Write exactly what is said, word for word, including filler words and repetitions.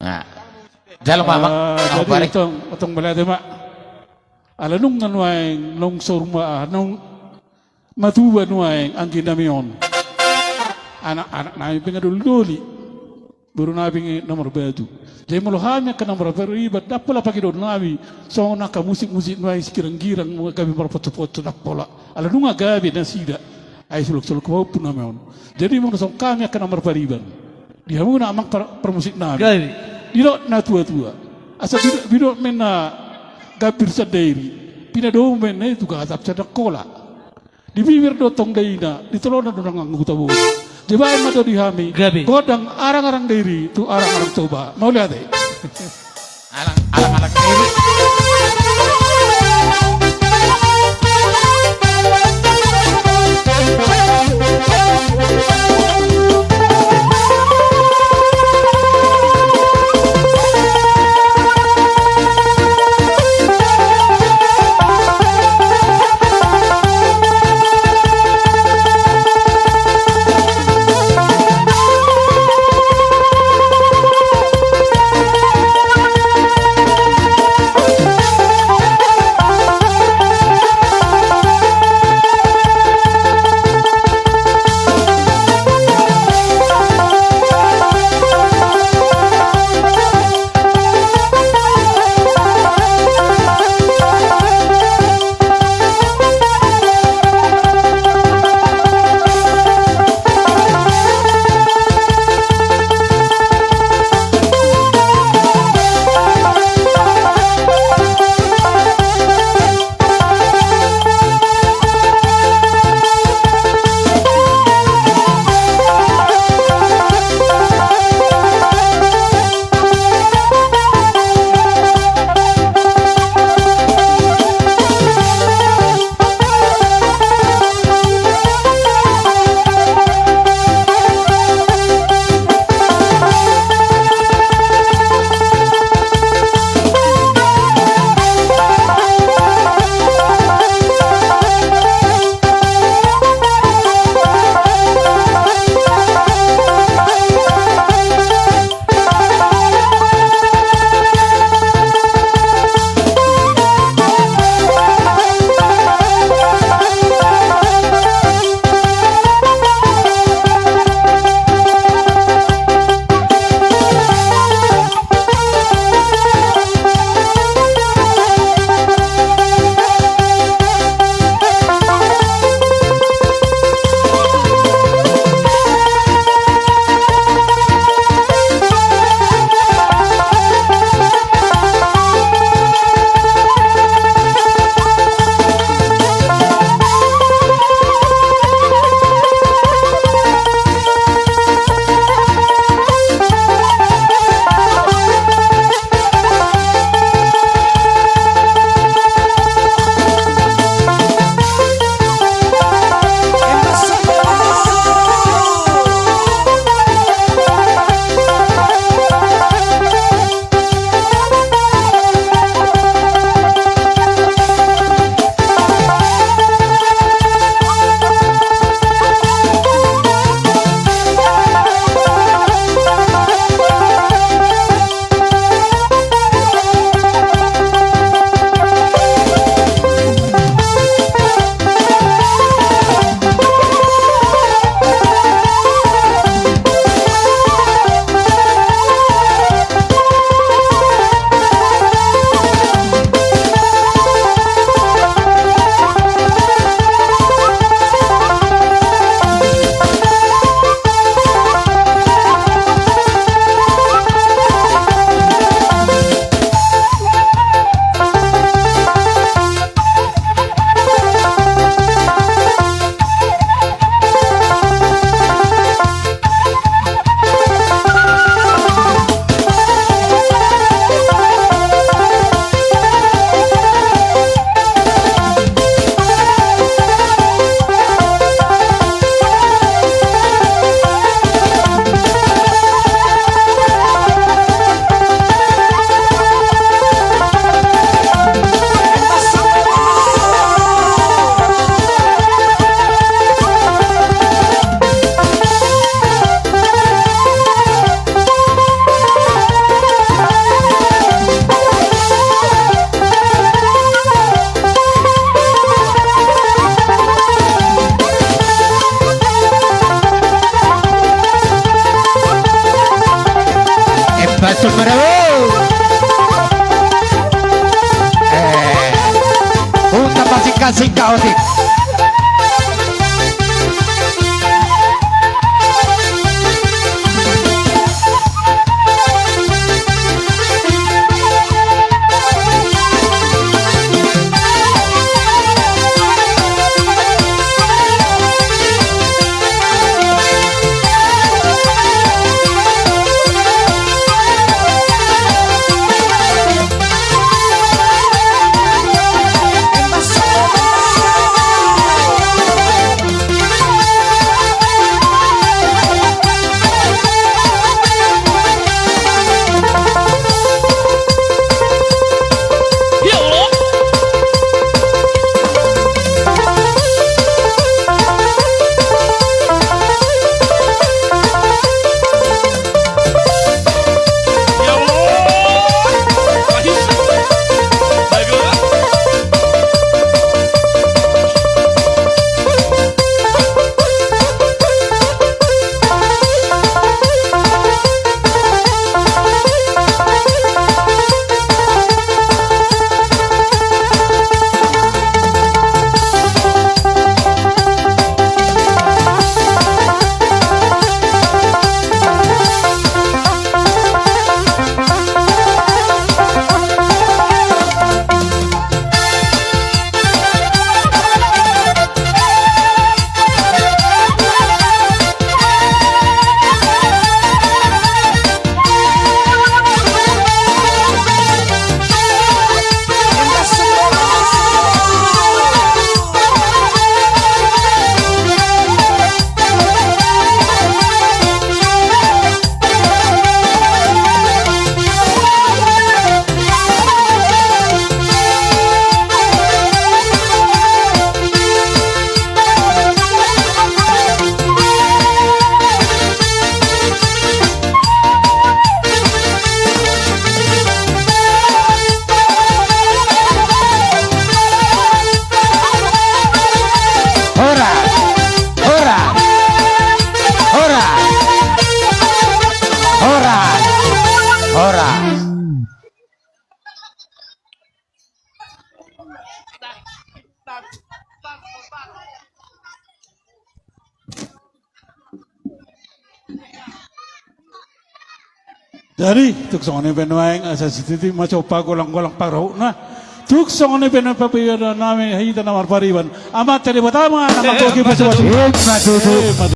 Nah. Jalo ma, Amang. Ah, jadi, Amang Pari. Tong, tong mauliate ma. Ala nunga nuaeng, naung saur ma, naung matua nuaeng anggi nami on. Anak-anak nami pe nga doli-doli. Boru nami pe nga na marbatu. Jadi molo hami angka na marpariban, ndang pola pangidoon nami songon angka musik-musik nuaeng sigirang-girang, nunga gabe marponcu-poncu, ndang pola. Ala nunga gabe nasida. Ai soluk-soluk pahompu nami on. Jadi molo songon hami angka na marpariban, di hamuna amang par-, parmusik nami. Gabe. Didok na tua-tua. Asa bidok, bidok ma na gambir sandiri. Pinadomu ma na i tu gatap Sandangkola. Di bibir do tong daina, di tolonan do nang angguta boru. Jadi baen ma tu di hami. Gabe. Gondang arang-arang dairi tu arang-arang Toba. Mauliate. Alang, alang-alang dairi. Pasu merabu. Eh, unta pasingkasingka otik. Horas! Horas! Horas! Horas! Horas! Jadi, tung songon i pe nuaeng, asa sititi ma coba golang-golang parahutna. Tung songon i pe nuaeng pambahenan nami hita na marpariban. Amanta Debata ma na manggohi pasupasu. Ima tutu. Ima tutu.